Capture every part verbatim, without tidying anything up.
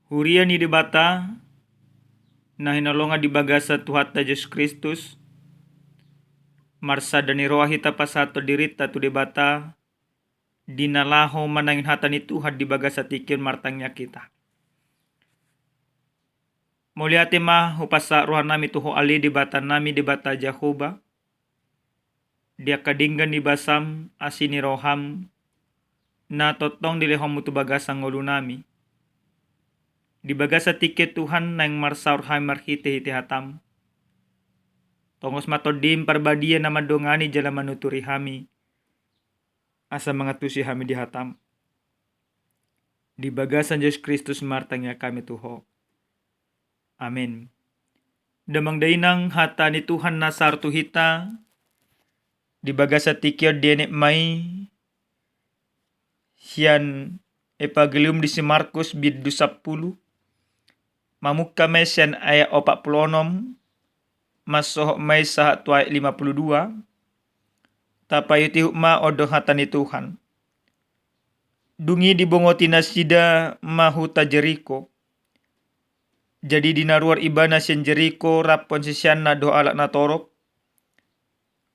Huria ni Debata, na hinaholongan di bagasan Tuhanta Jesus Kristus, marsada ni roha hita pasahathon dirinta tu Debata, di na laho manangihon hata ni Tuhan di bagasan tingki on martangiang hita. Mauliate ma hupasahat rohanami tu Ho ale Debatanami, Debata Jahowa, di angka denggan ni basam, asi ni roham, na tongtong dilehonmu tu bagasan ngolunami. Di bagasan tingki on Tuhan naeng marsaor hami marhitehite hatam. Tongos ma Tondim Parbadia na mandongani jala manuturi hami, asa mangantusi hami di hatam. Di bagasan Jesus Kristus martangiang hami tu Ho. Amin. Damang dainang, hata ni Tuhan na saor tu hita di bagasan tingki on dienet ma i sian Evangelium di si Markus bindu sampulu, mamungka ma i sian ayat opat pulu onom, mansohot ma i sahat tu ayat lima pulu dua. Tapaihutihut ma on do hata ni Tuhan. Dung i dibongoti nasida ma huta Jeriko. Jadi di na ruar ibana sian Jeriko rap siseanna dohot halak na torop,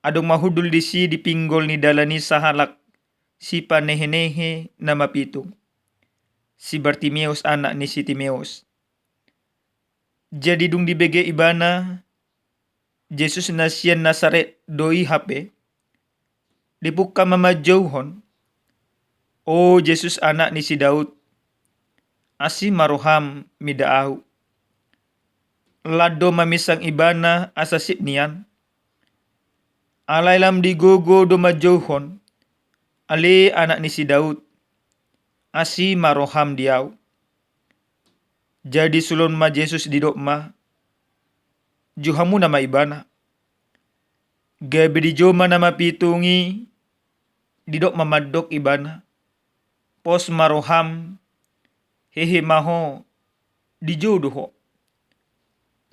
adong ma hundul disi di pinggol ni dalan i sahalak sipanehenehe na mapitung, si Bartimeus anak ni si Timeus. Jadi dung dibege ibana, Jesus na sian Nasaret do i hape, dipungka ma manjouhon, "O Jesus, anak ni si Daud, asi ma roham mida ahu." Lan do mamisang ibana asa sip nian. Alai lam digogo do manjouhon, "Ale anak ni si Daud, asi ma roham di ahu." Jadi sulon ma Jesus, didok ma, "Jouhonmuna ma ibana." Gabe dijou ma na mapitung i, didok ma mandok ibana, "Pos ma roham, hehe ma ho, dijou do ho."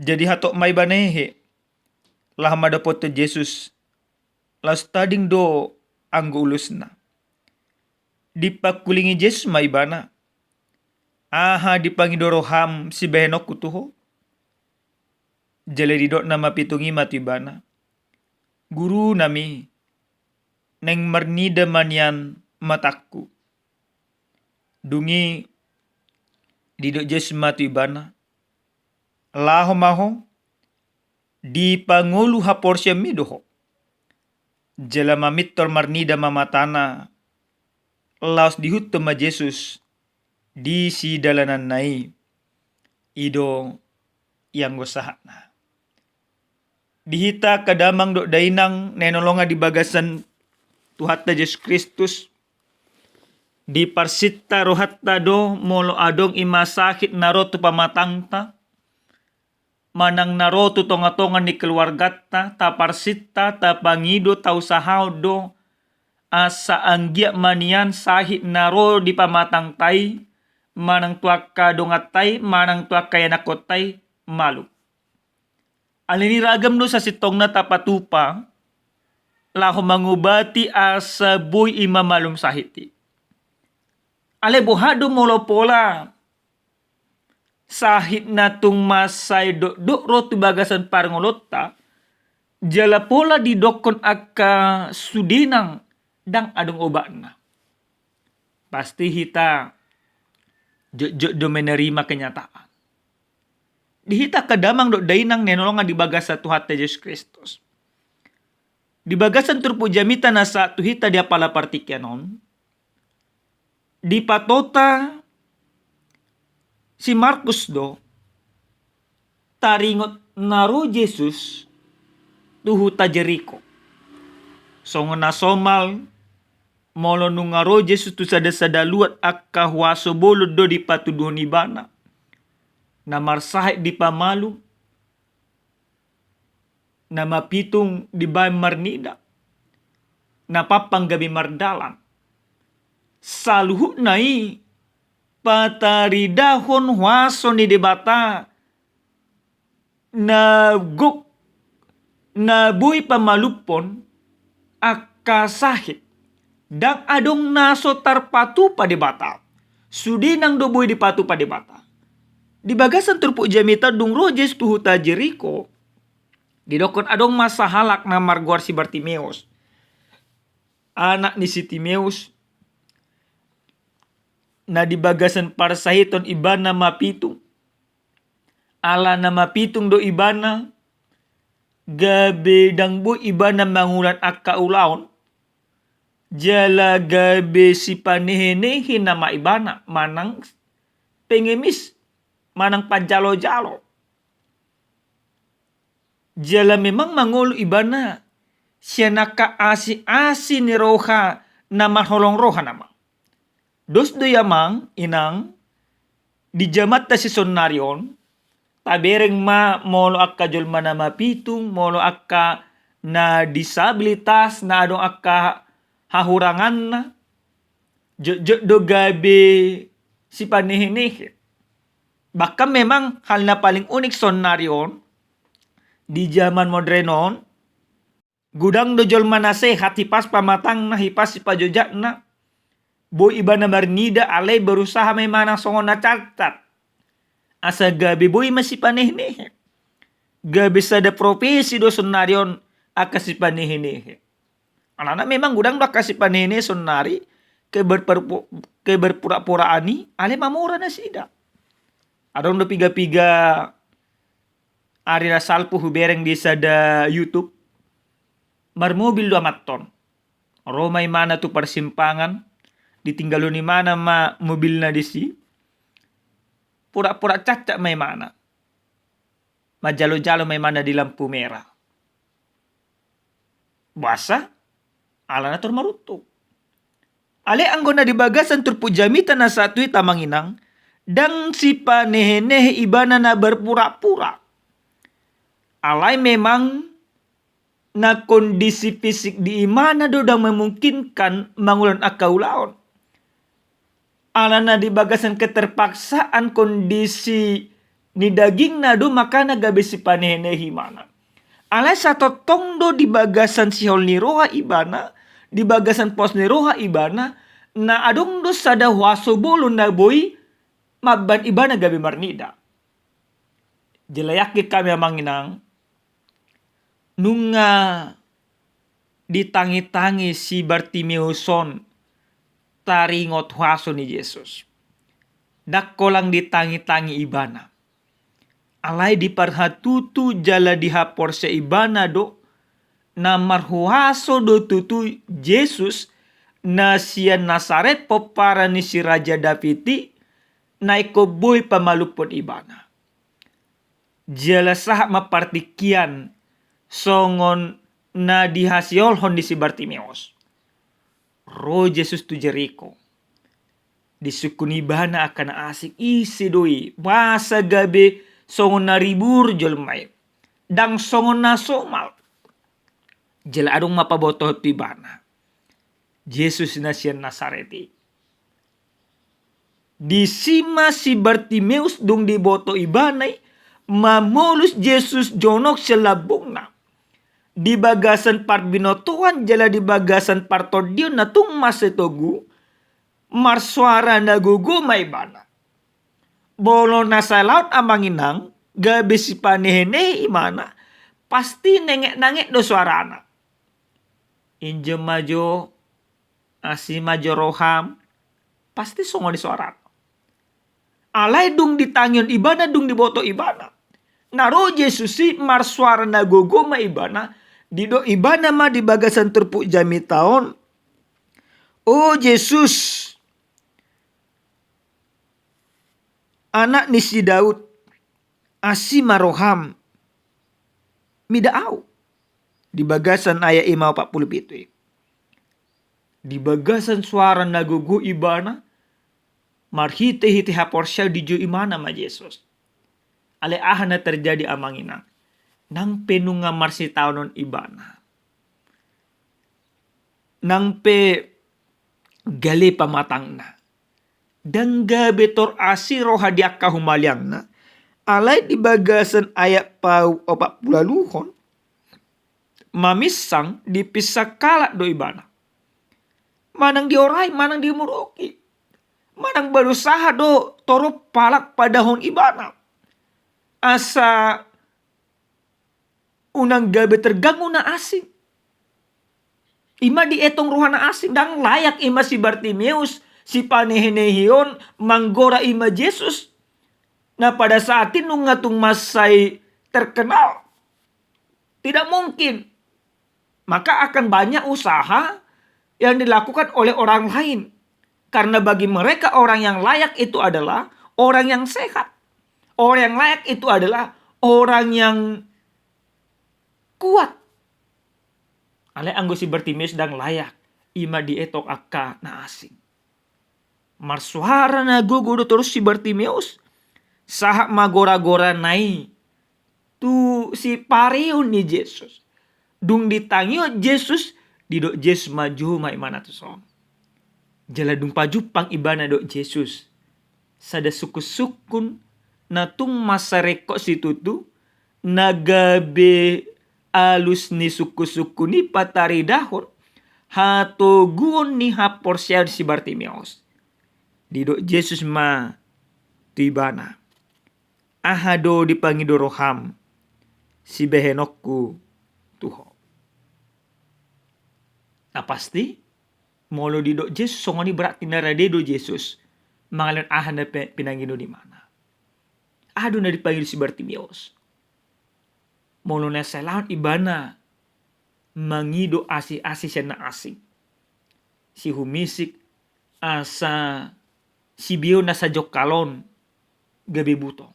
Jadi hatop ma ibana hehe, laho ma dapothon Jesus, laos tading do anggo ulusna. Dipangkulingi Jesus ma ibana, "Aha dipangido roham sibahenonku tu ho?" Jala didok na mapitung i ma tu ibana, "Gurunami, naeng marnida ma nian matangku." Dung i didok Jesus ma tu ibana, "Laho ma ho, dipangolu haporseaonmi do ho." Jala mamintor marnida ma matana, laos diihuthon ma Jesus di sidalananna i. I do i anggo sahatna. Di hita angka damang dohot dainang na hinaholongan di bagasan Tuhanta Jesus Kristus, diparsinta rohanta do molo adong i ma sahit na ro tu pamatangta, manang na ro tu tongatonga ni keluargata, taparsinta, tapangido, tausahahon do asa anggiat ma nian sahit na ro di pamatangta i, manang tu angka donganta i, manang tu angka ianakkonta i, malum. Alani i ragam do sasintongna tapatupa laho mangobati asa boi i ma malum sahit i. Alai boha do molo pola sahit na tung mansai dokdok ro tu bagasan parngoluonta, jala pola didokkon angka sude nang ndang adong obatna? Pasti hita jotjot do menerima kenyataan. Di hita angka damang dohot dainang na hinaholongan di bagasan Tuhanta Jesus Kristus, di bagasan turpuk jamita na sahat tu hita di apala partingkian on, dipatota si Markus do taringot na ro Jesus tu huta Jeriko. Songon na somal, molo nunga ro Jesus tu sadasada luat, angka huaso bolon do dipatuduhon ibana, na marsahit dipamalum, na mapitung dibaen marnida, na pampang gabe mardalan. Saluhutna i pataridahon huaso ni Debata na gok, na boi pamalumhon angka sahit. Ndang adong na so tarpatupa Debata. Sude nang do boi dipatupa Debata. Di bagasan turpuk jamita dung ro Jesus tu huta Jeriko, didokkon adong ma sahalak na margoar si Bartimeus, anak ni si Timeus, na di bagasan parsahiton ibana mapitung. Ala na mapitung do ibana, gabe ndang boi ibana mangulang angka ulaon, jala gabe sipanehenehe nama ibana, manang pengemis, manang panjalojalo. Jala memang mangolu ibana sian angka asiasi ni roha na marholong roha nama. Dos do i amang inang, di jamanta sisonari on, tabereng ma molo angka jolma na mapitung, molo angka na disabilitas, na adong angka hahuranganna, jotjot do gabe sipanehenehe. Bahkan memang hal na paling unik sonari on, di zaman modern on, godang do jolma na sehat, hipas pamatangna, hipas sipajojatna, boi ibana marnida, alai berusaha ma ibana songon na cacat, asa gabe boi ma sipanehenehe. Gabe sada profesi do sonari on angka sipanehenehe. Alana memang godang do angka sipanehenehe sonari, keberperpu-, keberpura-puraan i, alai mamora nasida. Adong do piga-piga ari na salpu hubereng di sada YouTube, marmobil do amanta on. Ro ma imana tu parsimpangan, ditinggalhon imana ma mobilna disi, pura-pura cacat ma imana, manjalojalo ma imana di lampu merah. Boasa? Ala na tor maruntung. Alai anggo na di bagasan turpuk jamita na sahat tu hita amang inang, ndang sipanehenehe ibana na berpura-pura. Alai memang na kondisi fisik di imana do ndang memungkinkan mangulang angka ulaon. Alana di bagasan keterpaksaan kondisi ni dagingna do makana gabe sipanehenehe imana. Alai satongtong do di bagasan sihol ni roha ibana, di bagasan pos ni roha ibana, na adong do sada huaso bolon na boi mambahen ibana gabe marnida. Jala yakin hami amang inang, nunga ditangitangi si Bartimeus on taringot huaso ni Jesus. Ndang holan ditangitangi ibana. Alai diparhatutu jala dihaporseai ibana do, na marhuaso do tutu Jesus, na sian Nasaret pomparan ni si Raja David i, na ingkon boi pamalumhon ibana. Jala sahat ma partingkian songon na dihasiolhon ni si Bartimeus. Ro Jesus tu Jeriko. Disungkun ibana angka na asing, ise do i, boasa gabe songon na ribur jolma i, ndang songon na somal. Jala adong ma pabotohon tu ibana, Jesus na sian Nasaret i. Disi ma si Bartimeus dung diboto ibana i, mamolus Jesus jonok sian lambungna. Di bagasan parbinotoan jala di bagasan partondion na tung mansai togu, marsoara na gogo ma ibana. Molo na salaon amang inang, gabe sipanehenehe imana, pasti nengetnanget do soarana. Injom ma jo, asi ma jo roham, pasti songon i soarana. Alai dung ditangihon ibana, dung diboto ibana, na ro Jesus i marsoara na gogo ma ibana, didok ibana ma di bagasan turpuk jamita on, "O Jesus, anak ni si Daud, asi ma roham, mida ahu." Di bagasan ayat lima opat pulu pitu i. Di bagasan soara na gogo ibana, marhitehite haporseaon dijou imana ma Jesus. Alai aha na terjadi amang inang? Nang pe nunga marsitaonon ibana, nang pe gale pamatangna, ndang gabe tor asi roha di angka humaliangna. Alai di bagasan ayat pau opat pulu ualuhon, maminsang, dipinsang halak do ibana. Manang diorai, manang dimuruki. manang berusaha do torop halak padahon ibana. Asa unang gabe terganggu na asing. Ima dietong roha na asing, ndang layak ima si Bartimeus, si panehe-nehe on, manggora ima Jesus. Na pada saat i nunga tung mansai terkenal. Tidak mungkin. Maka akan banyak usaha yang dilakukan oleh orang lain. Karena bagi mereka orang yang layak itu adalah orang yang sehat. Orang yang layak itu adalah orang yang kuat. Alai anggo si Bartimeus ndang layak, ima dietong angka na asing. Marsuara na gogo do torus si Bartimeus, sahat ma gora-gorana i tu sipareon ni Jesus. Dung ditangihon Jesus, didok Jesus ma juma ibana tuson. Jala dung pajumpang ibana dohot Jesus, sada sungkun-sungkun na tung mansai ringkot situtu, na gabe alus ni sungkun-sungkun i pataridahon hatoguon ni haporseaon si Bartimeus. Didok Jesus ma tu ibana, "Aha do dipangido roham sibahenonku tu ho?" Na pasti, molo didok Jesus songon i berarti na rade do Jesus mangalehon aha na pe-, pinangido ni ibana. Aha do na dipangido si Bartimeus? Molo na saleleng ibana mangido asi-asi sian na asing, sihumisik asa sibeon na sajongkal on gabe butong.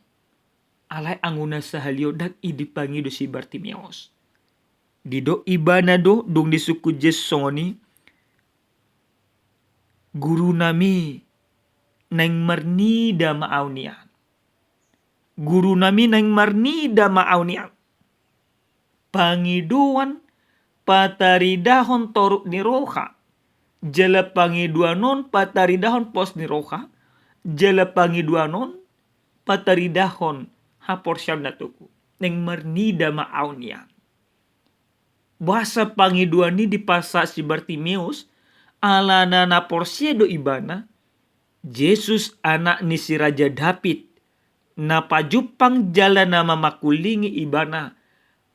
Alai anggo na sahali on ndang i dipangido si Bartimeus. Didok ibana do dung disungkun Jesus songon i, "Gurunami, naeng marnida ma ahu nian. Gurunami, naeng marnida ma ahu nian." Pangidoan pataridahon torop ni roha, jala pangidoan on pataridahon pos ni roha, jala pangidoan on pataridahon haporseaon na togu. "Naeng marnida ma ahu nian." Boasa pangidoan i dipasahat si Bartimeus? Alana na porsea do ibana, Jesus, anak ni si Raja Daud, na pajumpang jala na mamangkulingi ibana,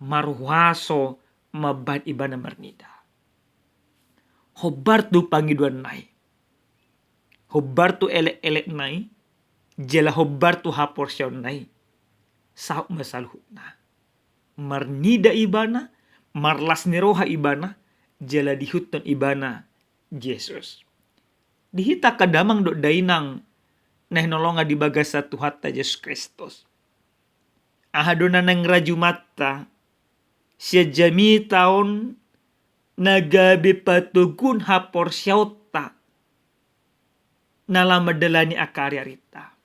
marhuaso mambahen ibana marnida. Hombar tu pangidoanna i, hombar tu elek-elekna i, jala hombar tu haporseaonna i, saut ma saluhutna. Marnida ibana, marlas ni roha ibana, jala diihuthon ibana Jesus. Di hita angka damang dohot dainang na hinaholongan di bagasan Tuhanta Jesus Kristus, aha do na naeng rajumanta sian jamita on na gabe patoguon haporseaonta na laho mandalani angka ari-arinta?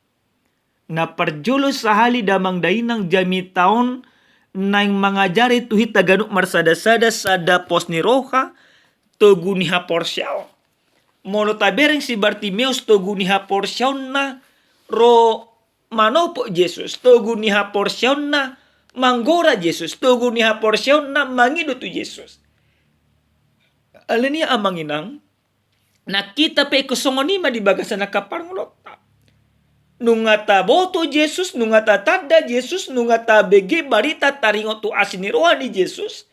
Na parjolo sahali damang dainang, jamita on naeng mangajari tu hita ganup marsada-sada sada pos ni roha, togu ni haporseaon. Molo tabereng si Bartimeus, togu ni haporseaonna ro manopot Jesus, togu ni haporseaonna manggora Jesus, togu ni haporseaonna mangido tu Jesus. Alani i, amang inang, nang hita pe ingkon songon i ma di bagasan angka parngoluonta. Nunga taboto Jesus, nunga tatanda Jesus, nunga tabege barita taringot tu asi ni roha ni Jesus,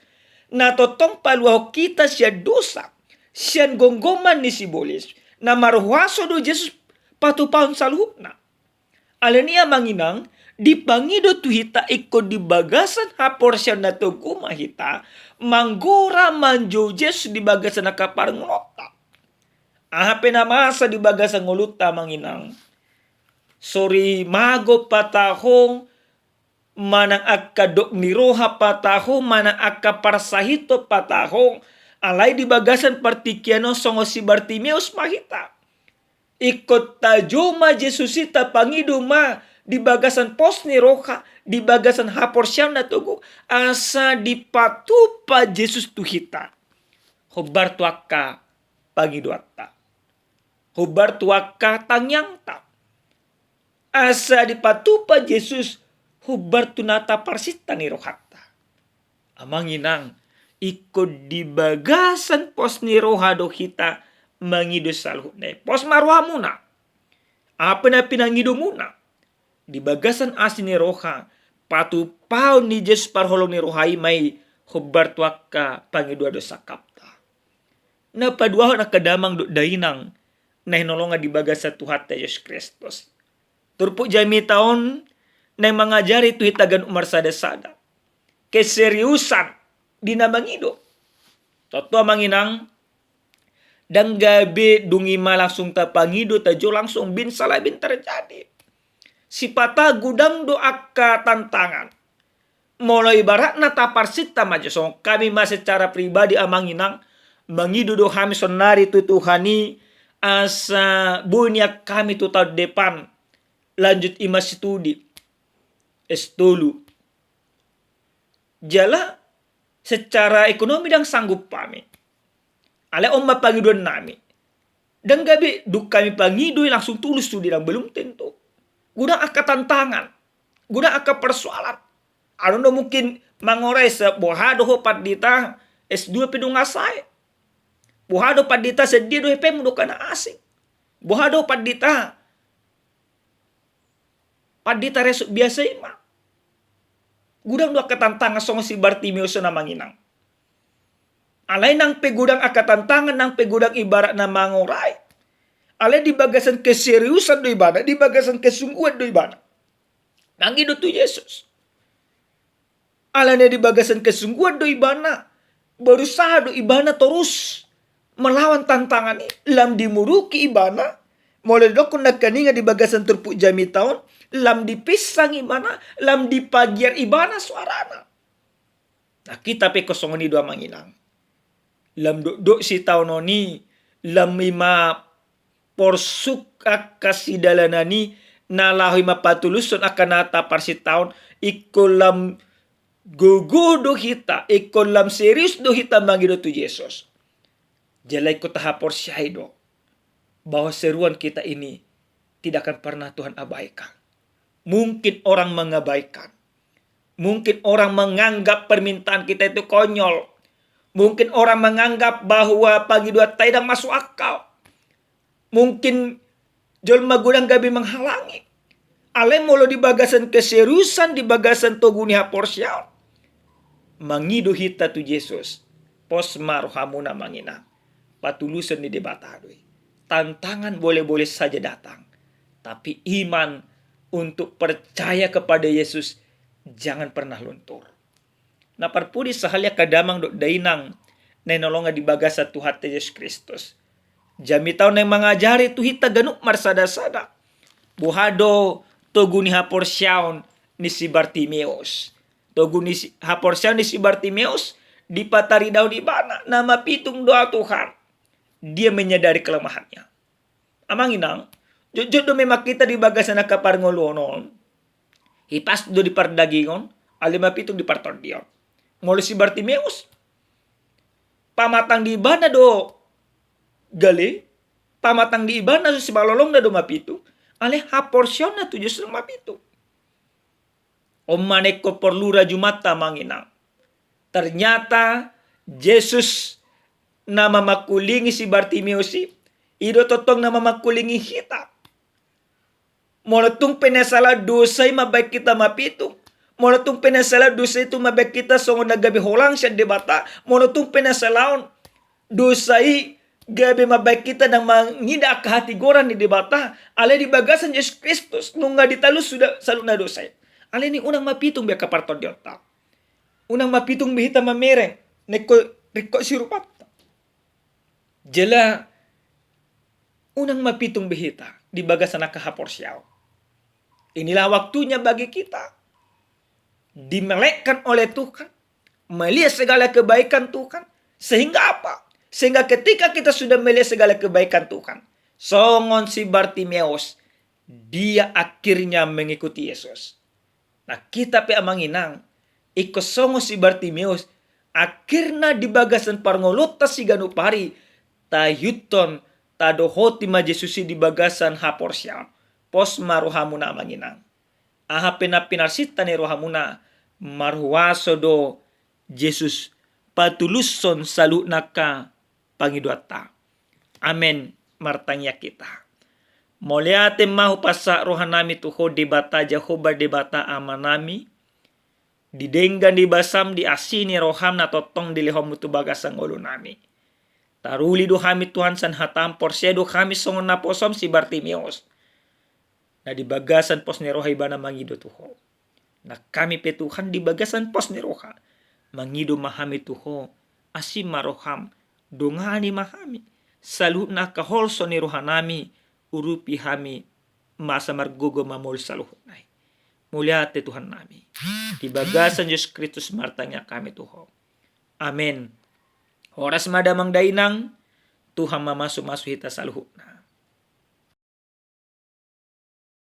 na tongtong paluahon hita sian dosa, sian gomgoman ni sibolis, na marhuaso do Jesus patupahon saluhutna. Alani i, amang inang, dipangido tu hita ingkon di bagasan haporseaon na togu ma hita manggora manjou Jesus di bagasan angka parngoluonta. Aha pe na masa di bagasan ngolunta, amang inang, sori mago pataho, manang angka dok ni roha pataho, manang angka parsahiton pataho, alai di bagasan partingkian on songon si Bartimeus ma hita. Ingkon tajou ma Jesus i, tapangido ma di bagasan pos ni roha, di bagasan haporseaon na togu, asa dipatupa Jesus tu hita hombar tu angka pangidoanta, hombar tu angka tangiangta, asa dipatupa Jesus hombar tu na taparsinta ni rohanta. Amang inang, ingkon di bagasan pos ni roha do hita mangido saluhutna i. Pos ma rohamuna. Aha pe na pinangidomuna di bagasan asi ni roha, patupaon ni Jesus parholong ni roha i ma i hombar tu angka pangidoan do sangkapta. Na paduahon angka damang dohot dainang na hinaholongan di bagasan Tuhanta Jesus Kristus, turpuk jamita on naeng mangajari tu hita ganup marsada-sada keseriusan di na mangido. Tontu amang inang, ndang gabe dung i ma langsung tapangido, tajou langsung bin salai bin terjadi. Sipata godang do angka tantangan. Molo ibaratna taparsinta ma jo, songon hami ma secara pribadi amang inang, mangido do hami saonari tu Tuhan i asa boi nian hami tu taon depan lanjut i ma studi S tolu. Jala secara ekonomi ndang sanggup hami. Alai on ma pangidoan nami. Ndang gabe dung hami pangido i langsung tulus tu dia, ndang, belum tentu. Godang angka tantangan, godang angka persoalan. Adong do mungkin mangorai, se boha do ho pandita S dua pe dung asai. Boha do pandita, sadia do H P-mu do angka na asing. Boha do pandita, pandita resort biasa i ma. Godang do angka tantangan songon si Bartimeus on amang inang. Alai nang pe godang angka tantangan, nang pe godang ibaratna mangorai, alai di bagasan keseriusan do ibana, di bagasan kesungguhan do ibana mangido tu Jesus. Alana di bagasan kesungguhan do ibana, berusaha do ibana torus melawan tantangan i, lam dimuruki ibana. Molo didokkon nangkaningan di bagasan turpuk jamita on, lam dipinsang ibana, lam dipagiar ibana soarana. Nah, hita pe ingkon songon i do amang inang. Lam dokdok sitaonon i, lam i ma porsuk angka sidalanan i, na laho i ma patulushon angka na taparsinta on, ingkon lam gogo do hita, ingkon lam serius do hita mangido tu Jesus. Jala ingkon tahaporseai do bahwa seruan kita ini tidak akan pernah Tuhan abaikan. Mungkin orang mengabaikan. Mungkin orang menganggap permintaan kita itu konyol. Mungkin orang menganggap bahwa pangidoanta i ndang masuk akal. Mungkin jolma godang gabe menghalangi. Alai molo di bagasan keseriusan, di bagasan togu ni haporseaon, mangido hita tu Jesus, pos ma rohamuna amang inang. Patuluson ni Debata do i. Tantangan boleh-boleh saja datang, tapi iman untuk percaya kepada Yesus jangan pernah luntur. Na parpudi sahali angka damang dohot dainang na hinaholongan di bagasan Tuhanta Jesus Kristus, jamita on naeng mangajari tu hita ganup marsada-sada. Boha do togu ni haporseaon ni si Bartimeus? Togu ni si, haporseaon ni si Bartimeus dipataridahon ibana, na mapitung do au Tuhan. Dia menyadari kelemahannya. Amang inang, jotjot do memang hita di bagasan angka parngoluon on, hipas do di pardagingon, alai mapitung di partondion. Molo si Bartimeus, pamatang di ibana do gale, pamatang di ibana do simalolongna do mapitung, alai haporseaonna tu Jesus mapitung. On ma na ingkon porlu rajumanta amang inang. Ternyata Jesus na mamangkulingi si Bartimeus i, i do tongtong na mamangkulingi hita. Molo tung pe na sala dosa i mambahen hita mapitung, molo tung pe na sala dosa i tung mambahen hita songon na gabe holang sian Debata, molo tung pe na sala on dosa i gabe mambahen hita ndang mangida angka hatigoran ni Debata, alai di bagasan Jesus Kristus nunga ditalus suda saluhutna dosa i. Alani i unang mapitung be angka partondionta. Unang mapitung be hita mamereng, na ingkon ringkot sirupanta. Jala unang mapitung be hita di bagasan angka haporseaon. Inilah waktunya bagi kita dimelekkan oleh Tuhan, melihat segala kebaikan Tuhan. Sehingga apa? Sehingga ketika kita sudah melihat segala kebaikan Tuhan, songon si Bartimeus, dia akhirnya mengikuti Yesus. Nah, hita pe amang inang, ingkon songon si Bartimeus, akhirna di bagasan parngoluonta siganup ari, taihuthon, tadohoti ma Jesus i di bagasan haporseaon. Pos ma rohamuna amang inang. Aha pe na pinarsinta ni rohamuna, marhuaso do Jesus patulushon saluhutna angka pangidoanta. Amen. Martangiang hita. Mauliate ma hupasahat rohanami tu Ho Debata Jahowa, Debata Amanami, di denggan ni basam, di asi ni roham na tongtong dilehonmu tu bagasan ngolunami. Taruli do hami Tuhan sian hatam, porsea do hami songon naposom si Bartimeus, na di bagasan pos ni roha ibana mangido tu Ho. Nang hami pe Tuhan di bagasan pos ni roha, mangido ma hami tu Ho, asi ma roham, dongani ma hami, saluhutna angka holso ni rohanami, urupi hami masa margogo mamolus saluhutna i. Mauliate Tuhannami. Di bagasan Jesus Kristus martangiang hami tu Ho. Amen. Horas ma damang dainang, Tuhan mamasumasu hita saluhutna.